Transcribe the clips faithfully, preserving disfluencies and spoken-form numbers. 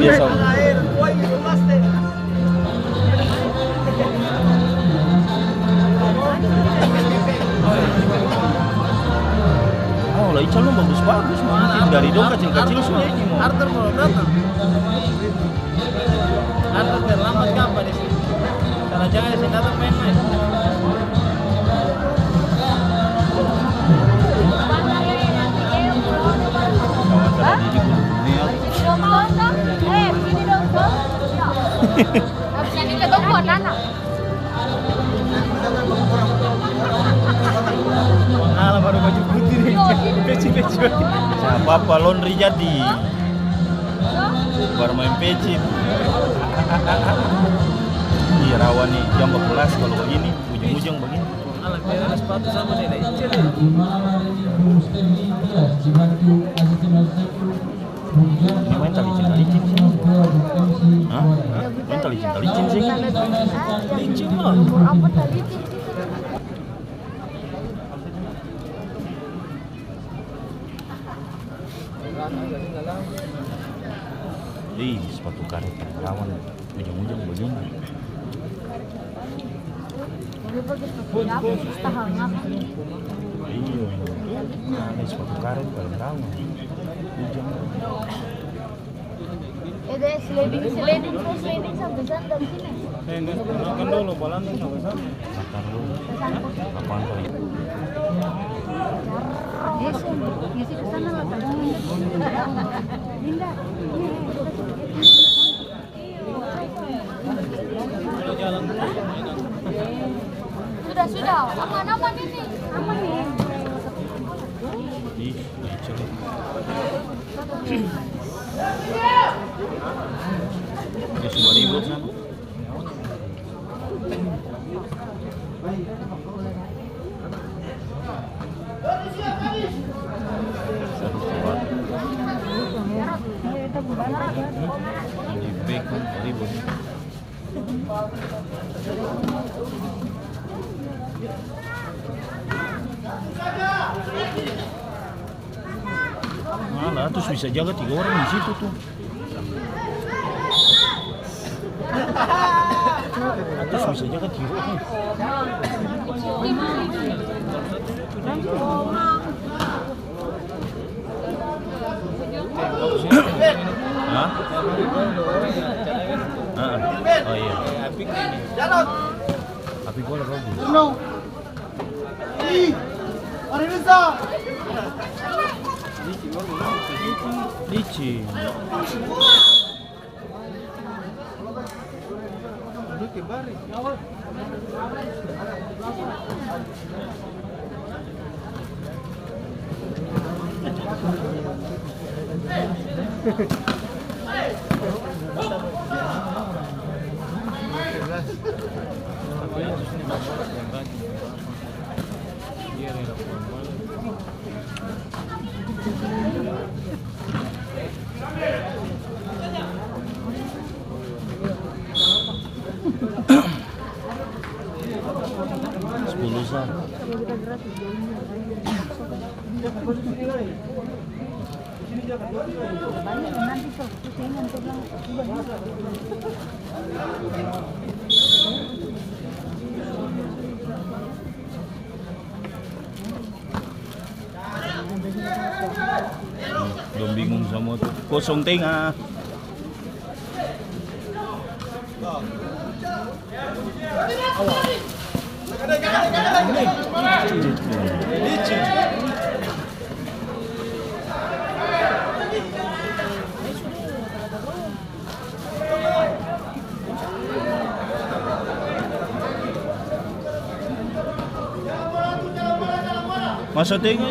Biasa. Oh, lah Ical dong bagus-bagus, mungkin dari dong kacil-kacil sudah ini, mo. Arthur baru datang. Arthur terlambat kapa di sini? Salah jaga di sini, datang main-main. Kawan salah didik dulu. Nih, ya. Eh, sini dong, Bos. Habis ini kita buat anak. Alah, baru baju putih nih. Peci, peci. Nggak apa-apa, laundry jadi. Baru main peci. Iya, rawan nih, jam berpulas kalau begini, ujung-ujung begini. Alah, biar ada sepatu sama nih, dah. Ini main talicin-talicin sih. Hah? Main talicin-talicin sih. Licin mah. Ih, sepatu karet rawan. Ujung-ujung begini. Iya, ada sepatu karet paling rawan. Ujung. Eh, deh, sliding, sliding, terus sliding sampai sana dari sini. Eh, enggak, makan dulu, balanjut sampai sana. Makan dulu. Lapangan paling. Ngisi ke sana lah, Kak. Pindah. Sudah, sudah. Aman, aman ini. Aman nih. Ih, licin. Dia semua ribut sana. Mana, terus bisa jaga tiga orang di situ tuh. Atas bisa jaga kiri. Hah? Heeh. Oh iya. Tapi gua lagi. Ih, Arisa. Licin. Sepuluh sa. Dong bingung samua tu. Kosong tenga. Maso tenga.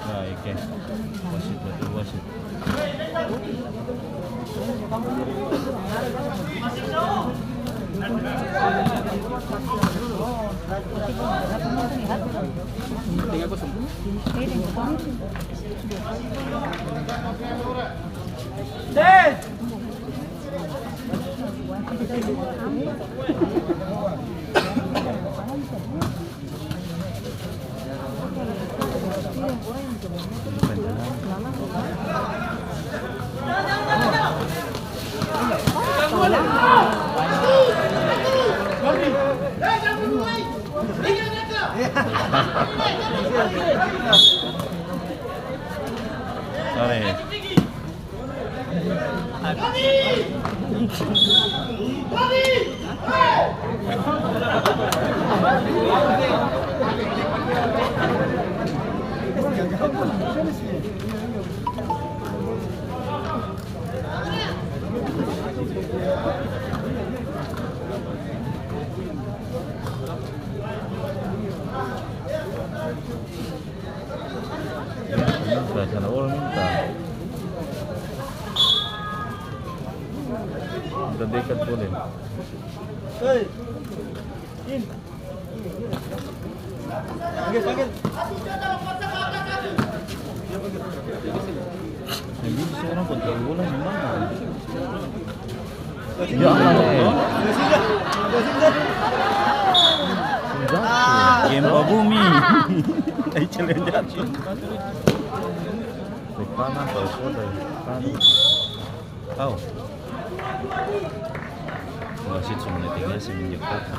Nah, oke. Wasit, betul, wasit. Sore. Minta, sana orang minta. Minta dekat boleh. Hei. In. Panggil, panggil. Yang bisa orang kontrol bola memang. Ya Allah, eh. Jatuh. Gempa bumi. Ai, jalan jatuh. Panas, tau, panas. Tau. Wasit su mulai tegas semenjak tadi.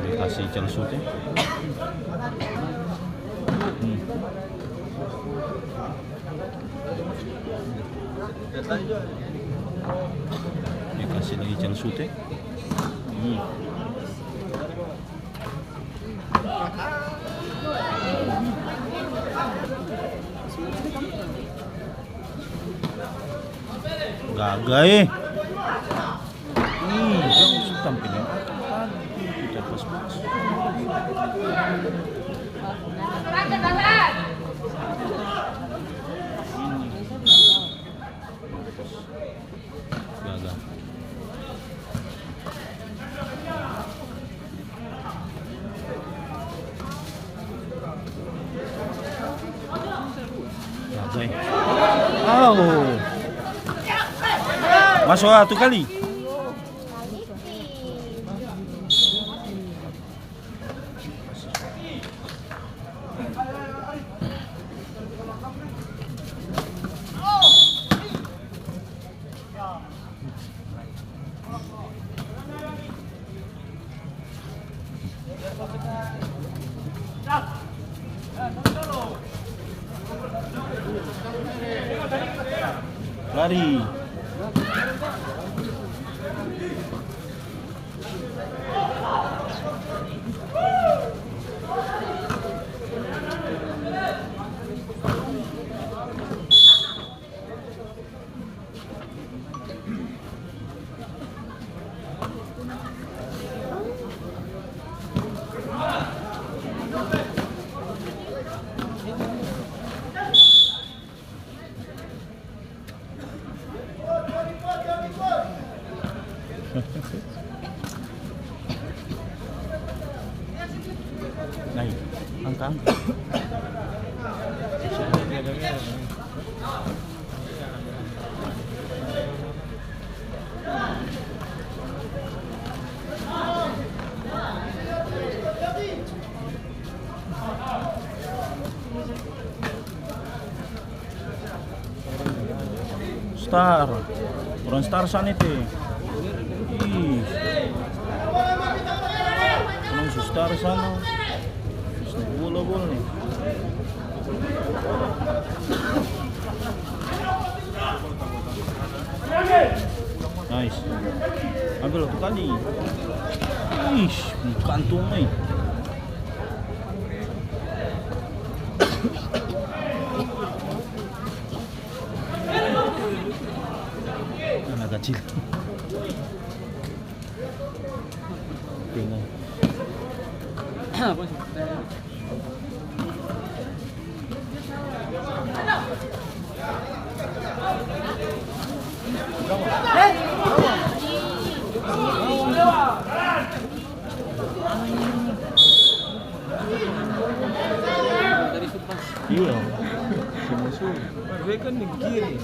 Dia kasi ikan sute. Hmm. Dia kasi lagi ikan sute. Hmm. Gaga, eh. Ih, jang su tampil yang tadi, kita pas-pas. Gaga. Gaga, eh. Au. Maso satu kali. Lari. Naik, angka, angka. Star. Orang Star sana itu. Ih. Orang su Star sana. Bola, bola nih. Nice. Ambil satu kali. Ish, kantung, eh. Anak kacil. Tengah. Iya. Semua suruh. Gue kan di kiri.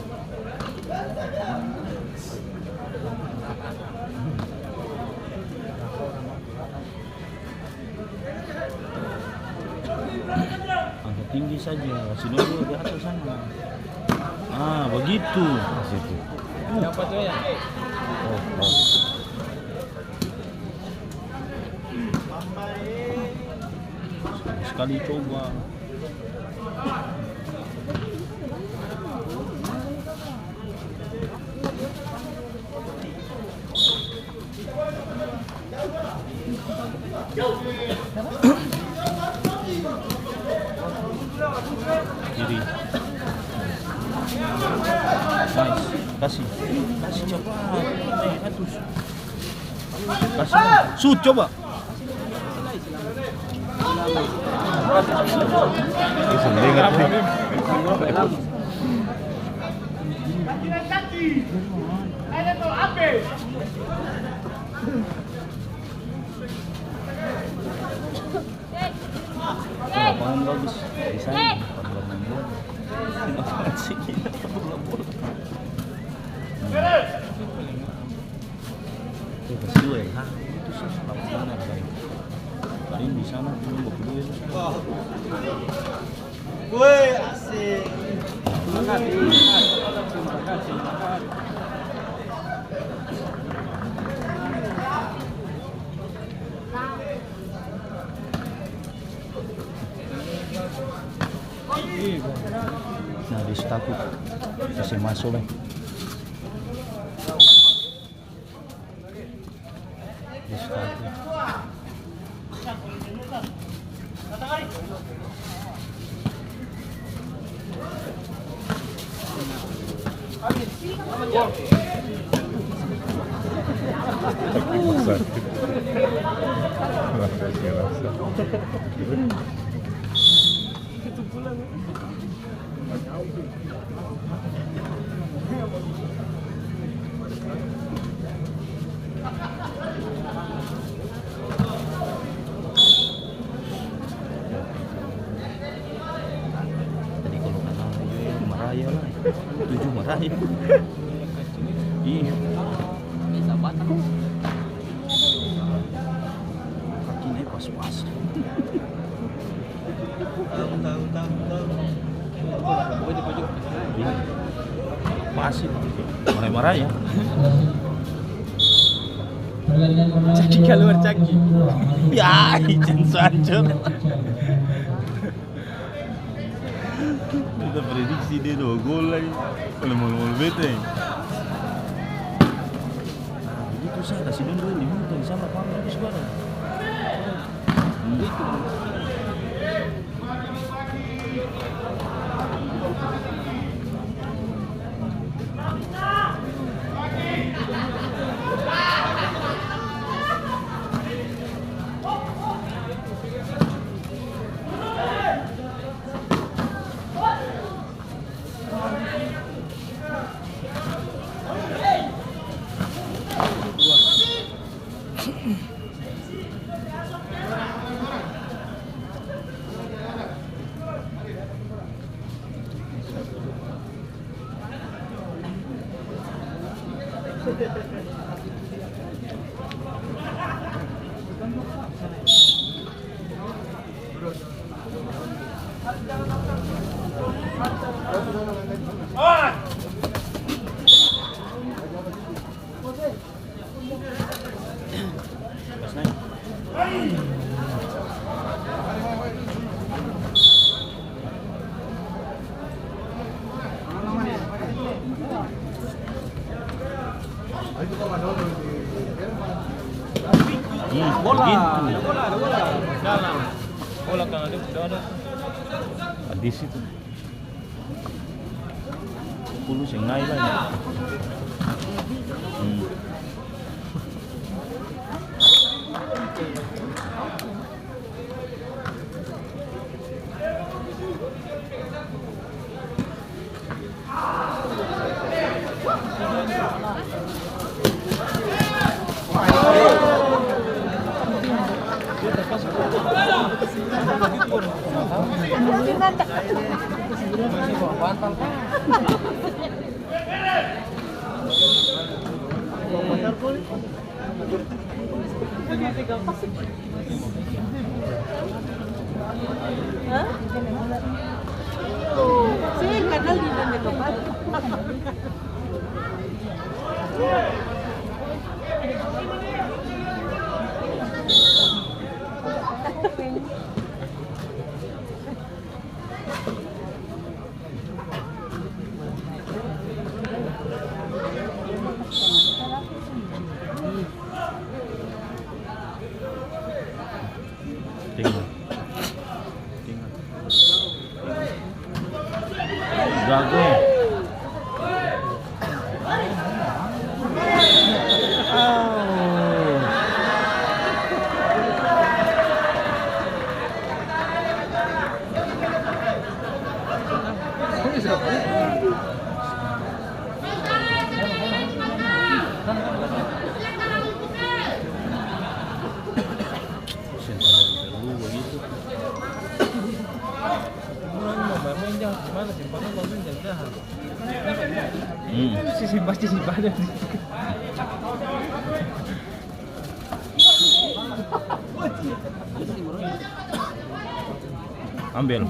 Angkat tinggi saja, kasi dong dua di atas sana. Ah, bagitu. Situ. Dapat tuh ya? Oh, oh. Sekali coba. Kiri. Nice. Kasih. Kasih cepat. Eh, atus. Kasih. Shoot, coba. Ih, seng dengar nih. Lapangan bagus, desain, lapangan bola. Lapangan sini, lapangan bola. Hmm. Eh, kasiu, eh, ha? Itu sih, lapangan apa, eh? Paling di sana, cuma baku duit. Woi, asik. Terima kasih. Terima kasih. Nah, dia su takut. Kasi maso lai. Dia su takut. Tadi kalo kanal jua maraya lai. Tuju maraya. Iya. Kaki nae pas-pas. Iya. Pas itu. Maraya-maraya. Caki kaluar caki. Ya, izin saja. Beta prediksi dia dua gol lai. Oleh mol-mol beta, e. Nah, begitu sa kasi dong dua lima tong di sana, pang, bagus barang. Hmm. Dalam. Bola kan ada, sudah ada. Di situ. Puluh seng nae lai. Hmm. Hah? Saya kenal di Indonesia. Tenga. Tenga. Jago. Orang mau bermain jang, gimana sih? Padahal mau main jang jahat. Hmm. Itu sih, sih, pasti sih pada sih. Ambil.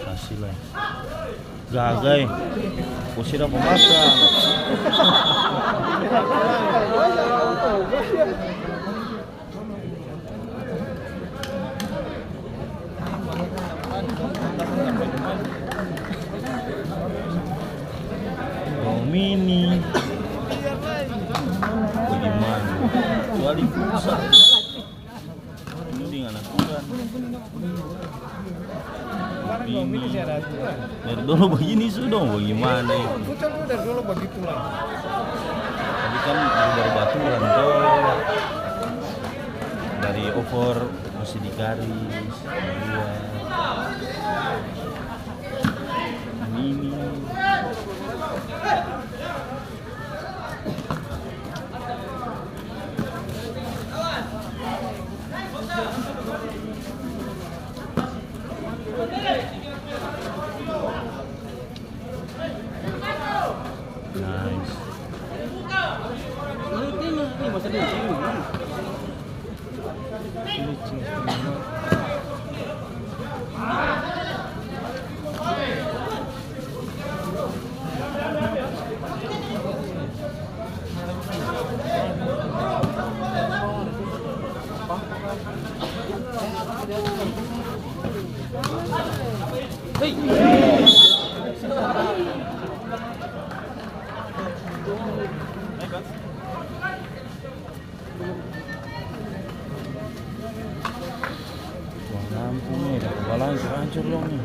Kasih lah. Gagai. Ose dapa makang. Domini. Bagaimana? Kecuali pulsa. Ini dengan aturan. Ini. Dari dulu begini sudah, bagaimana ini? Futsal itu dari dulu begitulah. Tapi kan baru-baru aturan, toh. Dari over, mesti digaris, dua. Ini. Nice. Tuang ampung e, dapa balang su ancor dong ni.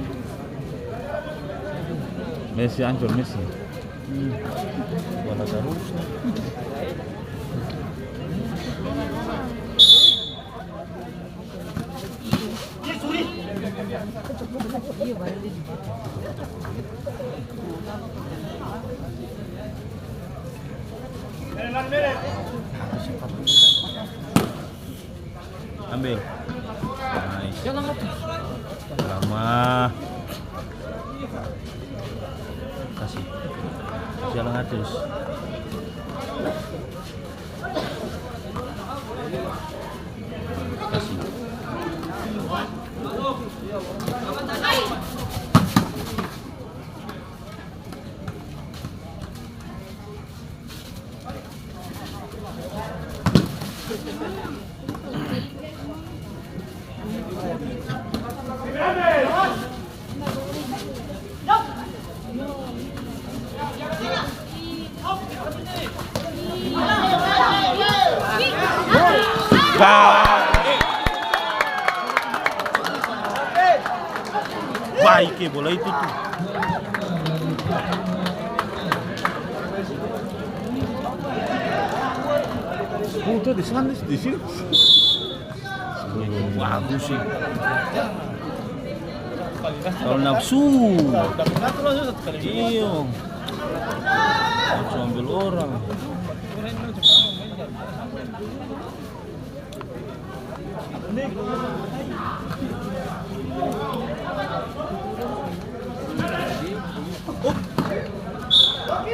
Messi ancor, Messi. Hmm. Bola tarus ni. Ambil. Nice. Lama. Kasih. Jalan atas. Kasih. Baik e bola itu tu. Oh, tuh di sana, di sini. Bagus sih. Kalau nafsu. Iyo. Nafsu ambil orang.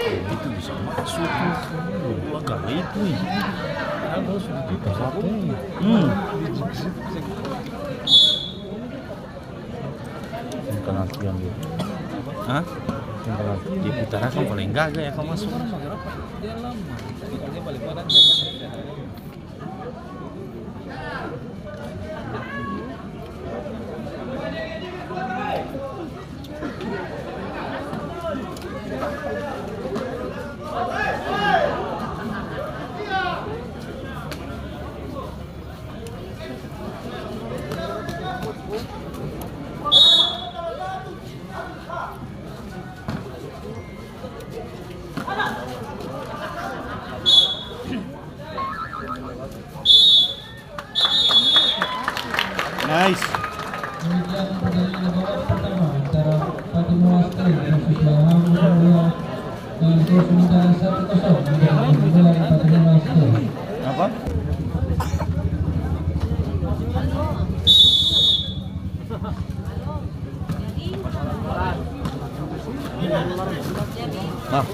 Itu bisa masuk. Bola kali itu. Hmm. Penaltian dia. Hah? Penaltian. Dia putar akang paling gaga ya, kau masuk. Nice. Demikian pertandingan babak pertama antara Patimoas T versus Lahamu Sumbawa. Dengan skor sementara satu kosong untuk keunggulan Patimoas T. Apa? Nah.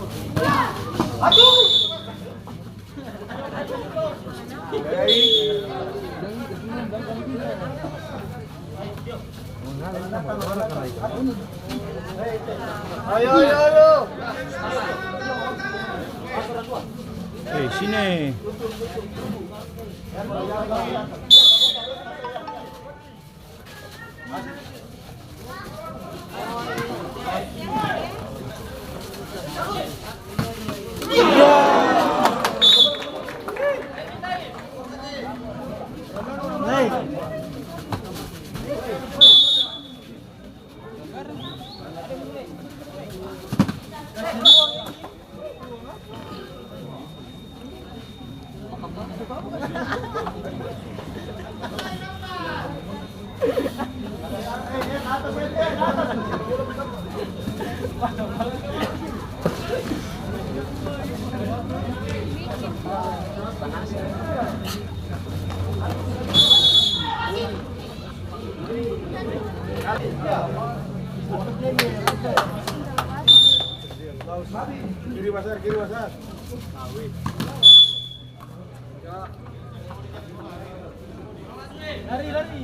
Ayo, ayo, ayo. Eh, sini. Kiri basar, kiri basar. Lari, lari.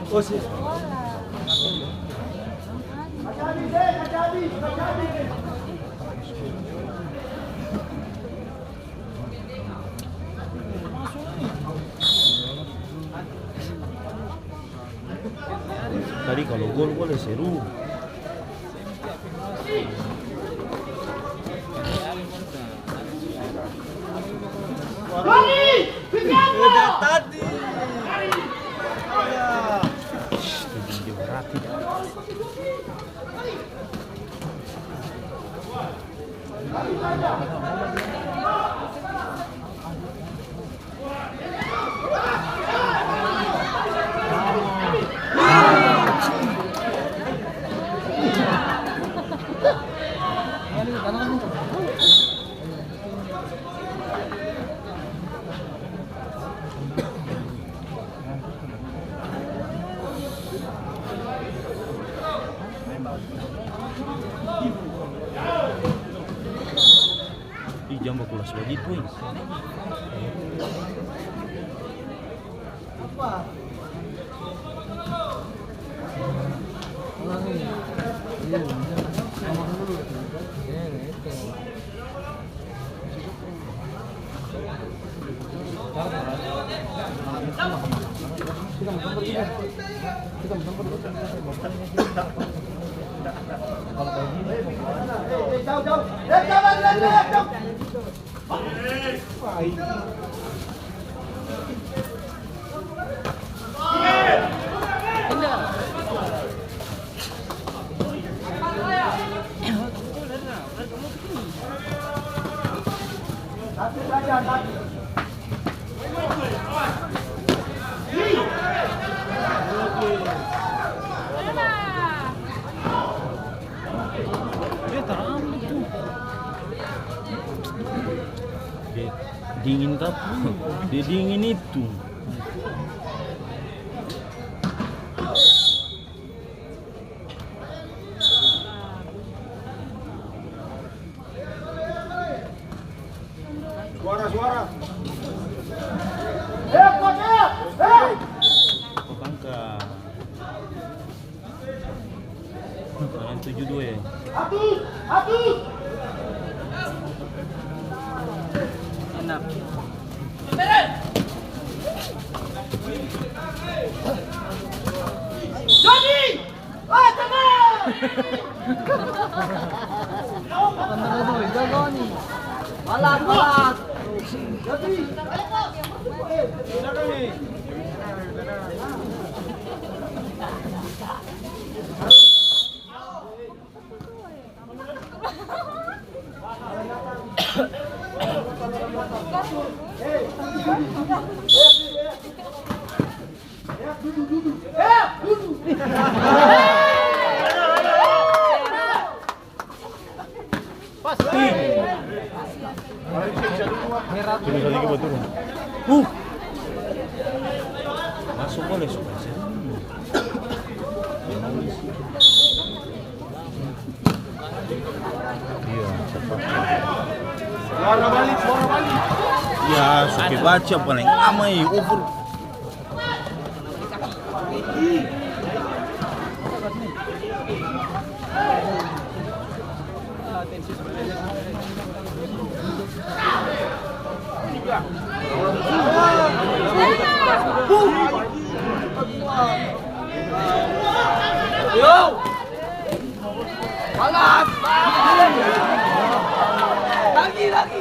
Oh, si. Tadi kalo gol, gol seru. Udah tadi. Ya. Shh, itu dia berarti. Ih, jang bakulas bagitu, eh. Dia dingin kapa? Dia dingin itu. Suara, suara. Kok angka? Main tujuh dua ya? Enak. Joni! Balas, balas. Turun sadiki, bawa turun. Uh. Maso boleh, su. Iya, cepat. Suara balik, suara balik. Iya, su baca paling lama, eh, over. Yo! Balas! Lagi, lagi!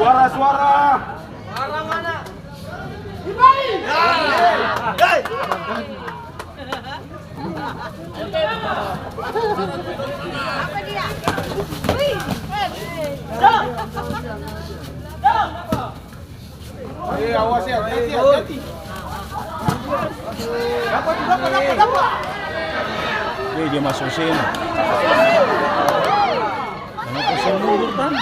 Suara, suara. Eh, awas ya, hati-hati, hati-hati. Dapat, dapat, dapat, dapat. Eh, dia masuk sini. Kenapa saya mundur tadi?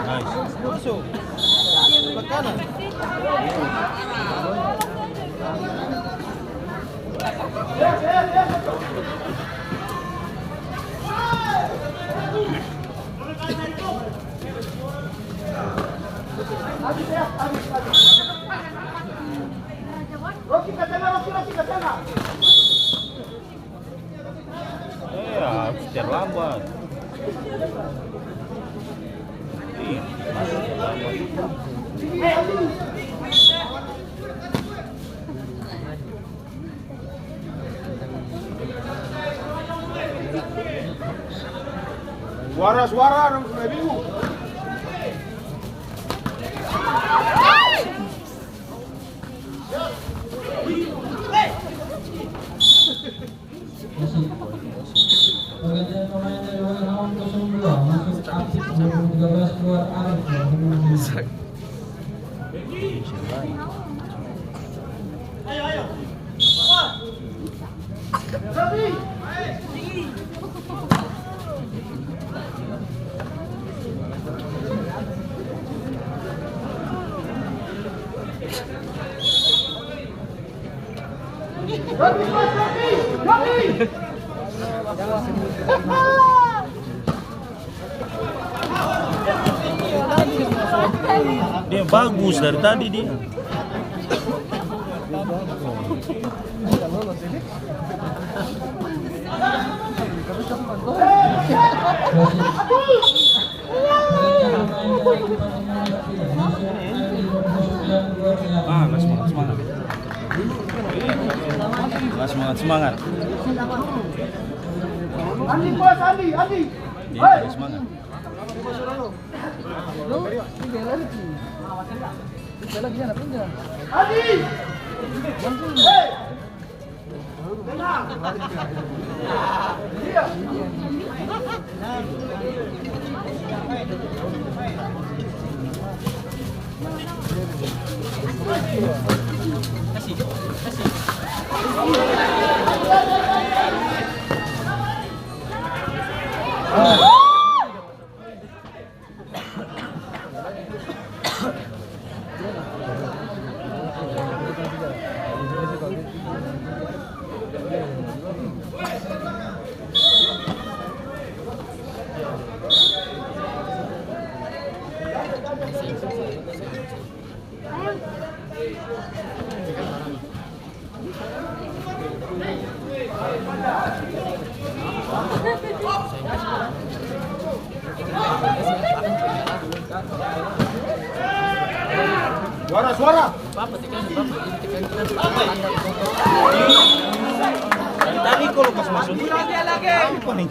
Nice. Masuk. Sebelah kanan. Eh, habis terlambat. Ih, masuk terlambat. Suara-suara dong sudah bingung. Pergantian pemain dari Wellhound kosong dua, masuk Apik dua ribu tiga belas, keluar Arif dua ribu lima belas. Dia bagus dari tadi dia. Ah, las semangat, semangat. Las semangat, semangat. Andi, bos, Andi, Andi. Iya, las semangat. Andi! Hei! Suara, suara. Dari tadi kalau pas masuk ini, apa nih?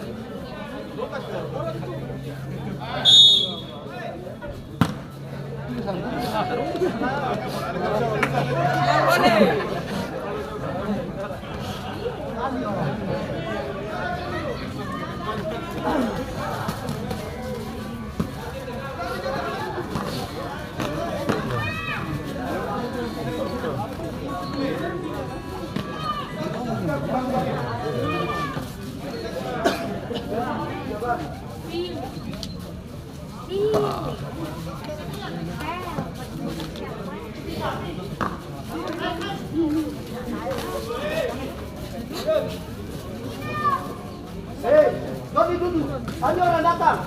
Hei, Dodi, dudu. Tadi orang datang.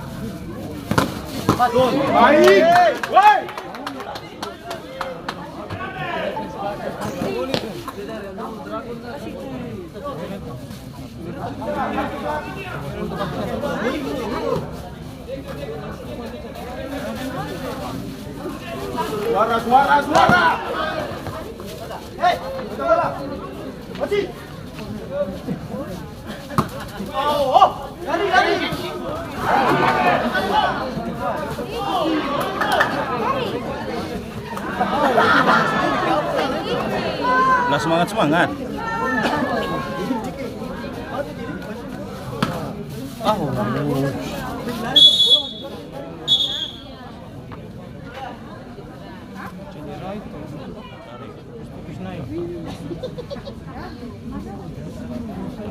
Baik. Woi. Suara, suara, suara. Hei, kita bola. Masih. Oh, oh, lari, lari. Nah, semangat, semangat. Ah, oh.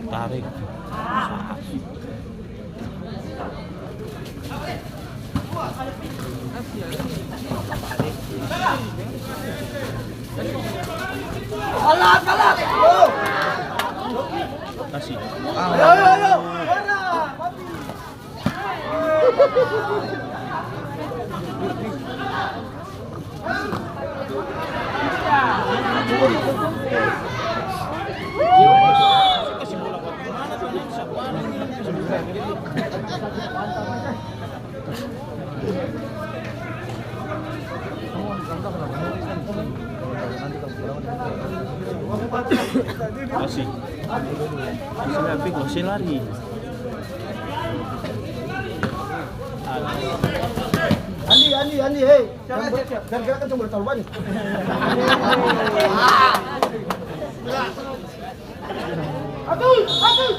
Tarik. Kasih. Ayo, ayo, ayo. Masih. Masih lari. Andi, Andi, Andi, hei. Jangan ber-, jangan gerakan cuma boleh tahu banyak. Aduh, aduh.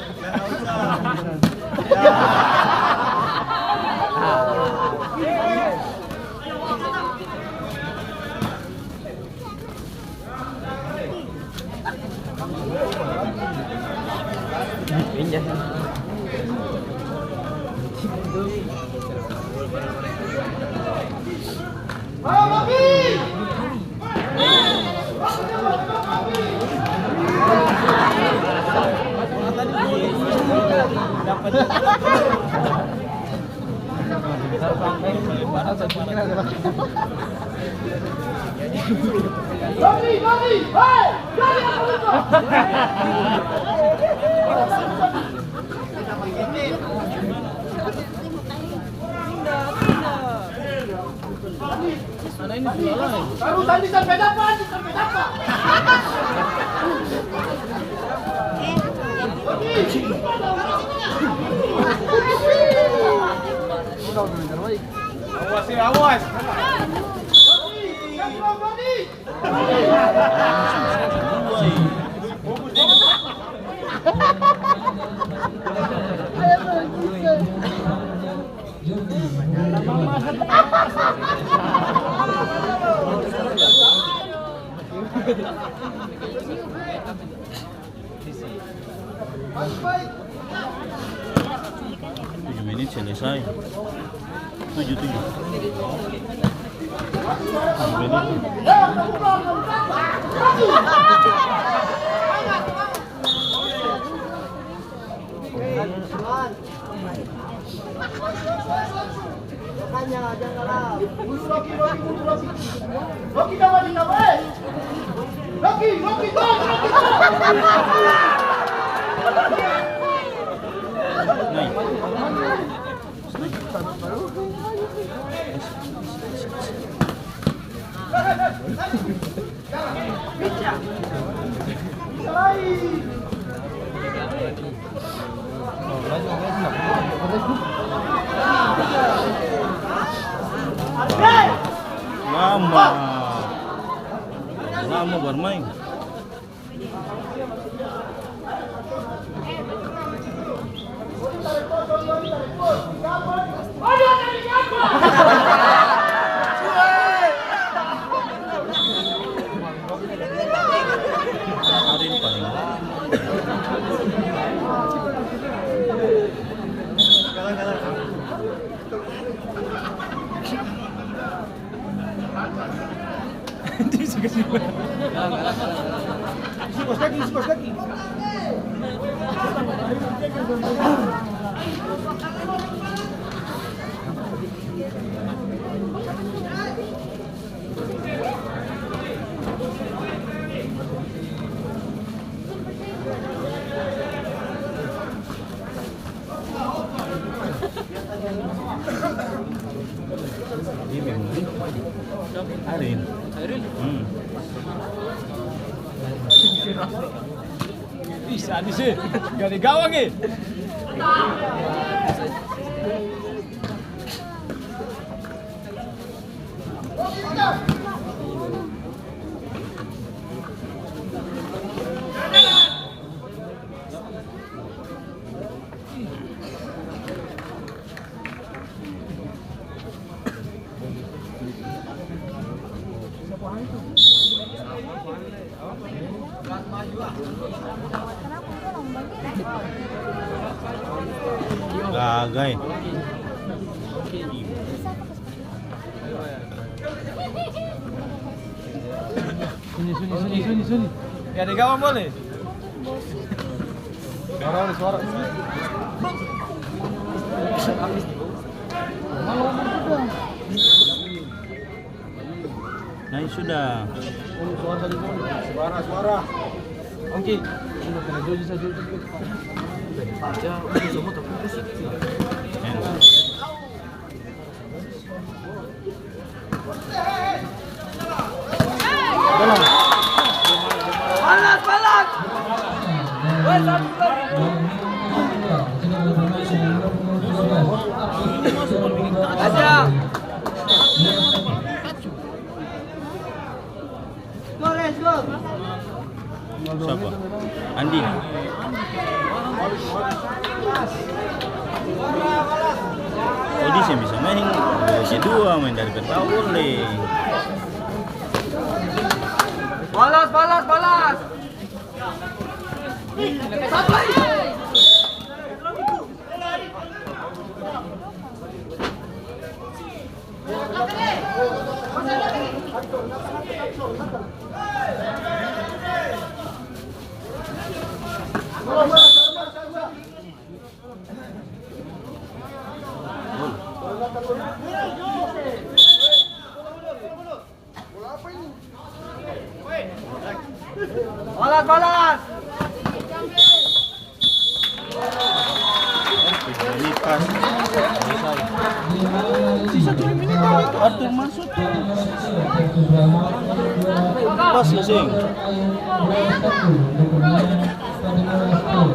Tarus, Andi, sampe dapa, Andi, sampe dapa. Awas, eh, awas. Tujuh menit selesai. Tujuh, tujuh. Tujuh menit. Lama. Lama barmaeng. Isi kos kaki, isi kos kaki. Arin. Hmm. Ih, sadis e. Gak ada gawang e. Gagai. Sini, sini, sini, sini, sini. Ya, ada kawan boleh? Suara, ada suara. Naik sudah. Suara, suara. Oke. Sudah kena joji, saya joji. Ya, oke, semua terputus. Ya. Panas, panas. Woi, satu lagi. Siap. Sapa? Andi. Oh, dia seng bisa main. Kedua main dari peta boleh. Balas, balas, balas. Balas, balas. Ini pas. Sisa tujuh menit, Arthur masuk. Pas ya, Seng.